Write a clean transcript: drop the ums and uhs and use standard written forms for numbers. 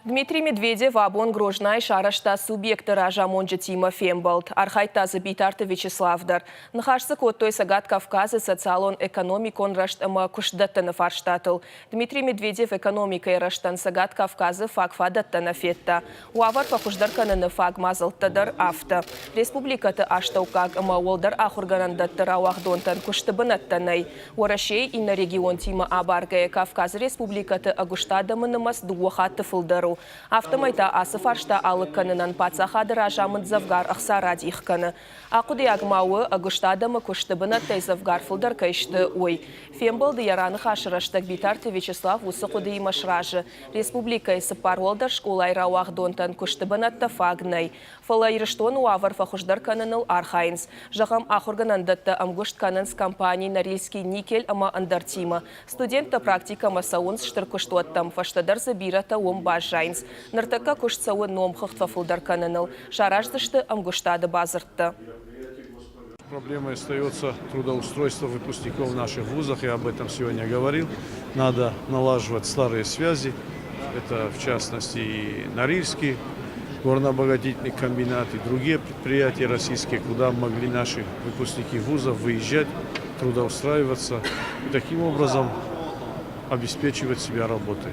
Дмитрий Медведев абон Грознайы сарӕзта субъекты разамонджытимӕ фембӕлд. Архайдта дзы Битарты Вячеслав дӕр. Ныхас дзы кодтой Цӕгат Кавказы социалон-экономикон рӕзт ӕмӕ куыстдӕттыны фарстатыл. Дмитрий Медведев экономикӕйы рӕзтӕн Цӕгат Кавказы фаг фадӕттӕ нӕ федта. Уавӕр фӕхуыздӕр кӕныны фаг мадзӕлттӕ дӕр афтӕ. Республикӕты астӕуккаг ӕмӕ уӕлдӕр ахуыргӕнӕндӕтты рауагъдонтӕн куысты бынӕттӕ нӕй. Уӕрӕсейы иннӕ регионтимӕ абаргӕйӕ Кавказы республикӕты ӕгуыст адӕмы нымӕц дыууӕ хатты фылдӕр у. Афтӕмӕй та ацы фарста алыг кӕнынӕн паддзахады разамынд дзӕвгар ӕхца радих кӕны. Ахъуыдыйаг ма у, ӕгуыст адӕмы куысты бынӕттӕй дзӕвгар фылдӕр кӕй сты, уый. Фембӕлды йӕ раныхасы рӕстӕг Битарты Вячеслав уыцы хъуыдыимӕ сразы. Республикӕйы цыппар уӕлдӕр скъолайы рауагъдонтӕн куысты бынӕттӕ фаг нӕй. Фӕлӕ Ирыстоны уавӕр фӕхуыздӕр кӕныныл архайынц. Зӕгъӕм, ахуыргӕнӕндӕттӕ ӕмгуыст кӕнынц компани Норильский никель ӕмӕ ӕндӕртимӕ. Студенттӕ практикӕмӕ цӕуынц стыр куыстуӕттӕм, фӕстӕдӕр дзы бирӕтӕ уым баззайынц. Ныртӕккӕ куыст цӕуы номхыгъд фӕфылдӕр кӕныныл. Сараздзысты ӕмгуыстады бадзырдтӕ. Проблемой остается трудоустройство выпускников в наших вузах, я об этом сегодня говорил. Надо налаживать старые связи, это в частности и Норильский горнообогатительный комбинат и другие предприятия российские, куда могли наши выпускники вузов выезжать, трудоустраиваться и таким образом обеспечивать себя работой.